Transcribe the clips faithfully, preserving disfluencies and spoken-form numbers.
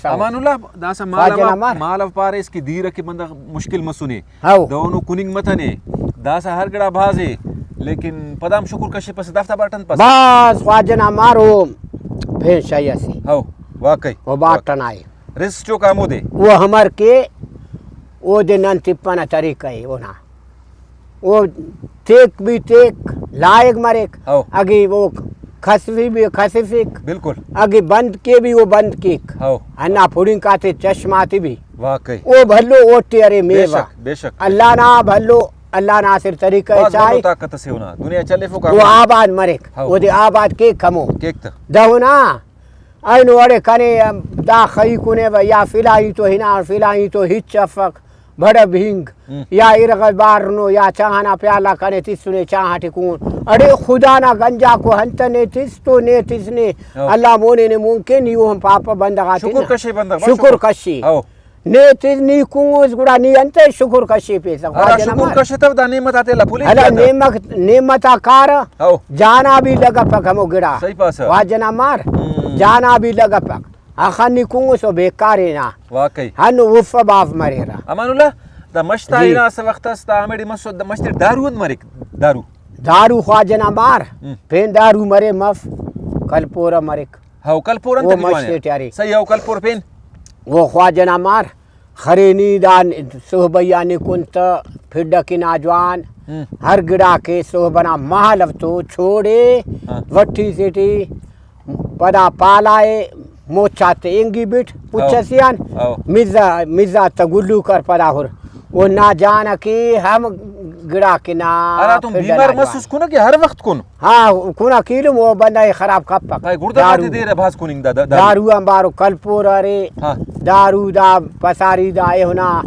امان اللہ، داسہ مالو، خواجہ نا مار۔ مالو پاریس کہ دیر کہ بندغ مشکل مسنے۔ ہو۔ دہنو کننگ متنے۔ داسہ ہر گڑا بھازے، لیکن پدا ہم شکر کشپسہ، دافتا باٹن پس۔ بس خواجہ نا مار او پین شے اسے۔ ہو، واقعی۔ او باٹن آئے۔ رزق چوکا ہمودے۔ او ہمر کے، اودے نن تپنہ طریقہ ءِ اونا۔ او تیک بھی تیک، لائق مریک۔ ہو۔ اگہ او کھسفی بھی کھسفک۔ بالکل۔ اگہ بند کے بھی او بند کیک۔ ہو۔ ہندا پڑینک آتے چشم آتے بھی۔ واقعی۔ او بھلو اوٹی ارے بے میوہ۔ شک، بے شک۔ اللہ نا بھلو، اللہ نا اسہ طریقہ ءِ بھاز چائے۔ بھلو طاقت اسے اونا۔ دنیا چلیفوک او آباد۔ آباد مریک۔ ہو۔ اودے آباد کیک ہمو۔ کیک تہ۔ دہنا اینو اڑے کنے دا خیکنے و یا فلائی تو ہنا فلائی تو ہچ افک، بھڑ بھنگ، ہم۔ یا ارغ بارنو یا چاہ نا پیالہ کنے تسنے چاہ ٹی کون۔ اڑے خدا نا گنجاکو ہنت نے تس تو نے تس نے۔ ہاں۔ اللہ مونے نے مون کے نی او ہم پاپہ بندغ آتے شکر نا۔ کشے بندغ، شکر شکر۔ کشے۔ ہاؤ۔ نے تس نی کنگوس گڑا نی انت شکر کشے پیسہ ہرا خواجہ نا شکر مار۔ کشتو دا نعمت آتے اللہ پھلی ہلا دیاتا۔ نعمت، نعمت آ کار ہاؤ۔ جانا بھی لگپک ہمو گڑا۔ صحیح پاسہ۔ خواجہ نا مار۔ ہم۔ جانا بھی لگپک۔ اخہ نی کنگسو بیکار ہنا۔ واقعی۔ ہنو اف باف مریرہ۔ امان اللہ، دا مش تا جی۔ ہنا اسہ وخت اس دا ہمیڑے مسو، دا مش تے دارو انت مریک، دارو۔ دارو خواجہ نا مار، ہم۔ پین دارو مرے مف، کلپورہ مریک۔ ہاؤ، کلپور انت او بھی مش جوان تے ٹی ارے۔ صحیح، ہاؤ، کلپور پین۔ او خواجہ نا مار، خرینی دا صحبہ یا نی کن تہ پھڈ اکن آ جوان، ہم۔ ہر گڑا کے صحبہ نا مہالو تو چھوڑے، ہاں۔ وٹی سے ٹی پدا پالائے، موچاتے اینگی بٹ، ہاؤ۔ پچ اسیان، ہاؤ۔ مزا، مزا تا گلو کر پدا ہر۔ او نا جان کی ہم گڑا کہ نا ہراتم پھڈ بیمار نا مسوس جوان۔ کنہ کہ ہر وخت کن؟ ہاں، کنہ کیلم او بندہ ءِ خراب کپک۔ پائے گڑدہ دارو۔ غاتے دیر بھاز کننگ دا، دا، دارو۔ دارو آن بارو کلپور ارے، ہاں۔ دارو دا پساری دا ایہنا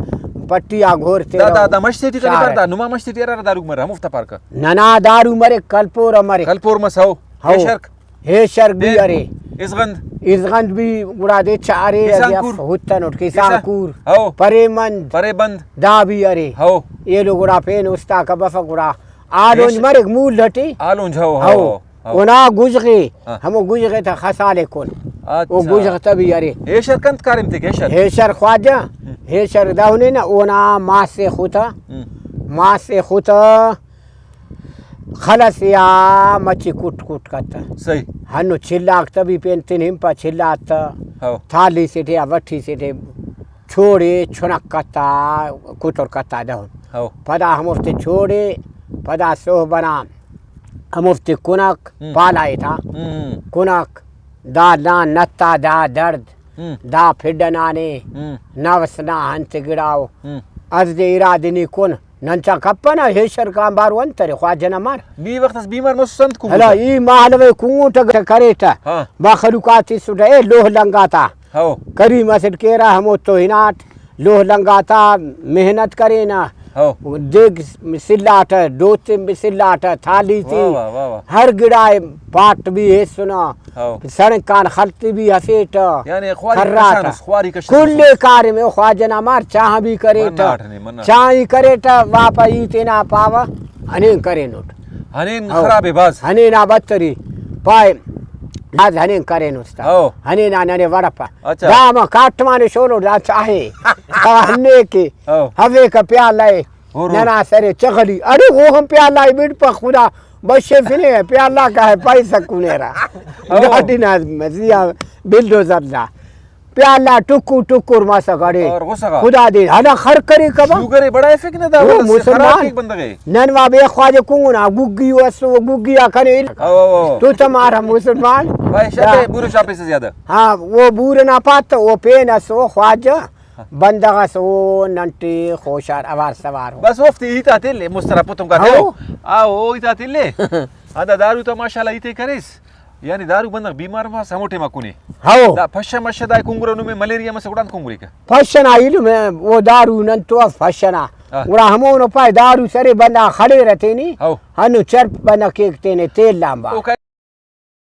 پٹی آ گھور دا، تیرو۔ دا، دا مش تے ٹی کنے شار پار دا، ارے۔ نما مش تے ٹی ارا دارو مر، ہموفتا پارکہ۔ ننا دارو مرے، کلپور مرے۔ کلپور مس ہو، ہو۔ پیشرک۔ ہیشر بھی دین۔ ارے۔ ازغند۔ ازغند بھی گڑا دے چارے کسان اگہ کور۔ ہتنٹ کسان کسان۔ کور۔ ہو۔ پرے مند۔ پرے بند۔ دا بھی ارے۔ ہو۔ ایلو گڑا پین استا کا بفک گڑا۔ آلونج ہیش-، مریک مول لٹی۔ آلونج ہو، ہو، ہو۔ ہو۔ اونا گژغے، ہاں۔ ہمو گژغے تا خسالے کن۔ او اچھا۔ گژغ تا بھی ارے۔ ہیشر کنت کاریم تے ہیشر؟ ہیشر خواجہ، ہم۔ ہیشر دہنے نا اونا ماسے ختا۔ ہم۔ ماسے ختا۔ خلس یا مچی کٹ کٹ کتہ۔ صحیح۔ ہنو چلاک تہ بھی پین تن ہنپا چلات تہ۔ ہو۔ تالی سے ٹی یا وٹی سے ٹی چھوڑے چھنک کتہ، کتر کتہ دہن۔ ہو۔ پدا ہموفتے چھوڑے، پدا صحب ئنا ہموفتے کنک، ہم۔ پالائے تا۔ ہم۔ کنک، دا نا نتا دا دڑد۔ ہم۔ دا پھڈ ئنا نے ہم۔ نفس نا انت گڑاؤ۔ ہم۔ از دے ارادے نی کن۔ نن چا کپنہ، ہیشر کان بارو انت ارے خواجہ نا مار۔ بی وخت اس بیمار مسس انت کو ہلا، بوتہ؟ ای مالوے کنگوٹہ کریٹہ۔ ہاں۔ مخلوقات تسٹہ، اے لوہ لنگاتا۔ ہو۔ کریم اسٹ کیرہ ہمو تو ہناٹ۔ لوہ لنگاتا محنت کرینہ۔ ہو۔ دیگ سلاٹہ، ڈوتے سلاٹہ، تھالی تے۔ واہ، واہ، واہ، واہ۔ ہر گڑائے پاٹ بھی ہیسنہ۔ ہو۔ سڑک آن خلتے بھی ہفیٹہ، یعنی خواری کراٹہ۔ کشانس، خواری کشانس۔ کل کاریم ءِ خواجہ نا مار چاہ بھی کریٹہ۔ مناٹ نے، مناٹ۔ چاہ ہی کریٹہ، واپا ای تینا پاوہ، ہنین کرینٹ۔ ہنین ہو۔ خراب ءِ بھاز۔ ہنین آ بتری۔ پائے، بھاز ہنین کرین استا۔ ہو۔ ہنین آ ننے وڑپہ۔ اچھا۔ دا ہمہ کاٹمانے شونٹ دا چاہے۔ دا ہنے کہ ہو۔ ہوے کہ پیالہ ءِ۔ ہورو۔ ننا سرے چغلی۔ اڑے او ہم پیالہ ءِ بڑپہ خدا۔ بشیفنے پیالہ کا ہے پیسہ کنیرہ۔ او۔ گاڈی نا مزیا بلڈوزر نا۔ پیالہ ٹکو ٹکر مسک اڑے۔ اور غصہ غا۔ خدا دے ہلا خر کرے کبا۔ شوگر ءِ بڑا افیک نہ دا او بس مسلمان۔ خراب ایک بندغ ءِ۔ نن وا بے خواجہ کنگن آ گگی و اسو و گگی آ کنے۔ او، او، او۔ تو تمارا مسلمان۔ بھائی شاپے، بورو شاپے سے زیادہ۔ ہاں، وہ بور نا پات، وہ پین اسو خواجہ۔ بندغ اس او نن ٹی خوشار اوار سوار او۔ بس اوفتے ہیت آتے لے، مسترا پتم کا ہو۔ تیرو۔ آ، او ہیت آتے لے۔ ہندا دارو تا ماشاءاللہ ہیتے کریس۔ یعنی دارو بندغ بیمار مس ہمو ٹائما کنے۔ ہو۔ دا پشہ مشہ دا کنگرہ نمے ملیریا مسہ گڑان کنگرے کہ۔ پشہ نا علم او دارو نن تو اف پشہ نا۔ ہاں۔ گڑا ہمونو پائے دارو سرے بندغ خڑیرہ تینے۔ ہو۔ ہنو چرپ بندغ کیک تینے تیل لامبا۔ اوکا۔